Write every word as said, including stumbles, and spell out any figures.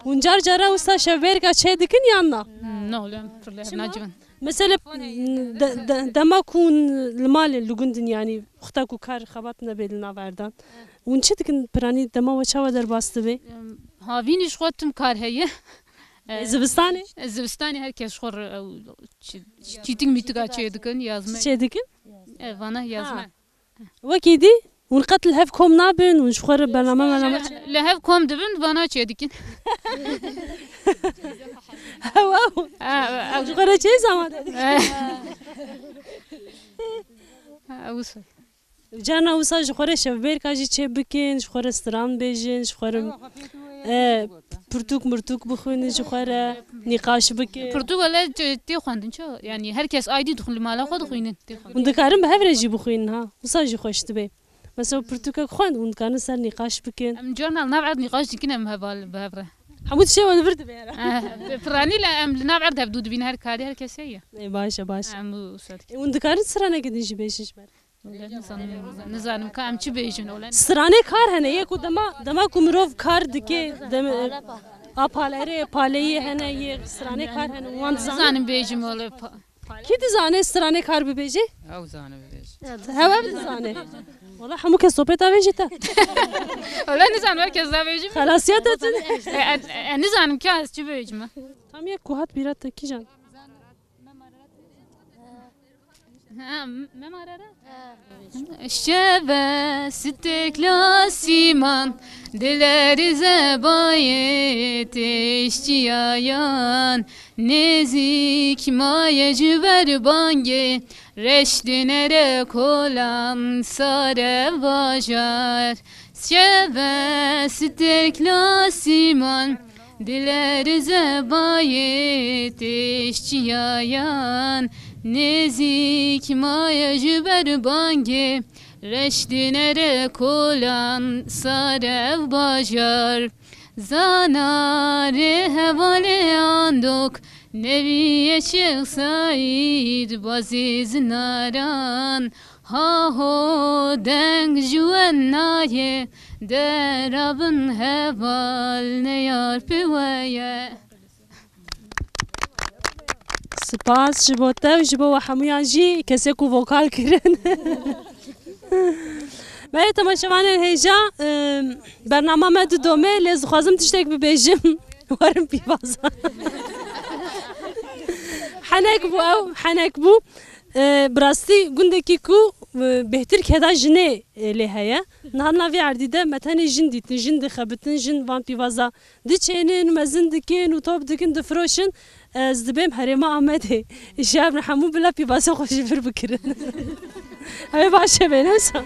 Hûn car cara wisa şevbêrka çê dikin yan na? Hmm, ne oluyor? Fırlıyor. Çima? Nacibin. Mesela, de, de, dema ku hûn li malê li gund in, yanî wexta ku kar xebat nebê li nav erdan. Hûn çi dikin piranî, dema we çawa derbas dibe? Em, havînî ji xwe tim kar heye. E, zivistanê? E, zivistanê her kes ji xwe re, ew, çi, çîtik mîtika çê dikin, yazme. Çi çê dikin? E, vana yazme. Ha. Wekî dî, hûn qet li hev kom nabin, hûn ji xwe re bername mername çi? Li hev kom dibin, vana çê dikin. Ew, ew. Ha, ew. Ji xwe re çê zama de dikin? Ha, ew. Carna wisa ji xwe re şevbêrka jî çê bikin, ji xwe re stran bêjin, ji xwe re, e, pirtûk mirtûk bixwînin, ji xwe re nîqaş bikin. Pirtûk wele tê, tê xwendin çi? Yanî her kes aydî dixwîn, li mala xwe dixwînin, tê xwendin. Hûn dikarin bi hev re jî bixwînin ha. Wisa jî xweş dibe. Mesela pirtûkek xwend, hûn dikarin ser nîqaş bikin. Em carna li nav erd nîqaş dikin em heval, bi hev re. Hemû tiştê we li vir dibe herhalde. Eh, piranî le em li nav erd hevdû dibîn, her karî her kesê ye. Ê, baş e, baş e. Em wisa dikin. Ê, hûn dikarin stranekê din jî bêjin ji me re? Wele nizanim, nizanim ka em çi bêjin wele. Stranê kar hene, yê ku dema, dema ku mirov kar dike, dem-, a palerê, paleyê hene, yê stranê kar hene, wan dizanin? Nizanim bêjim wele pa-, Kî dizane stranê kar bibêje? Ew zane bibêje. Hewe dizane. Wala hemû kes sohbeta vê jî te. Wele nizanim her kes da bêjim. Xelasiya te çi? E, e, e, nizanim ka ez çi bêjim. Tam yek ku hat bîra te kîjan? Ha, m-, Mem Arara? Şev e sitêkla sîman, dilerize bayê têştiyayan, nêzîk maye ji ber bangê, reş dinere kolan sare bajar. Şev e sitêkla sîman, Dilerize bayê têştiyayan, nêzîk maye ji ber bangê, reş dinere kolan sare ev bajar. Zanarê hevalê andok, neviyê Şêx Seîd bazî zinaran. Haho deng ji we nayê, derabin heval neyar pê we ye. Spas ji bo te û ji bo we hemûyan jî, kesê ku vokal kirin. Me yê temaşevanên hêja, e, bernama me didome, lê ez dixwazim tiştek bibêjim. Werin pîvaza. Henek bû ew, henek bû. E, bi rastî gundekî ku, e, bêhtir keda jinê, e, lê heye. Niha navê erdî de me tenê jin dîtin, jin dixebitin, jin van pîvaza diçênin, mezin dikin û top dikin, difiroşin. Ez dibêm herêma Amedê. Îşev ne hemû bila pîvaza xwe ji vir bikirin. Ew ê baş e bê, ne wisa?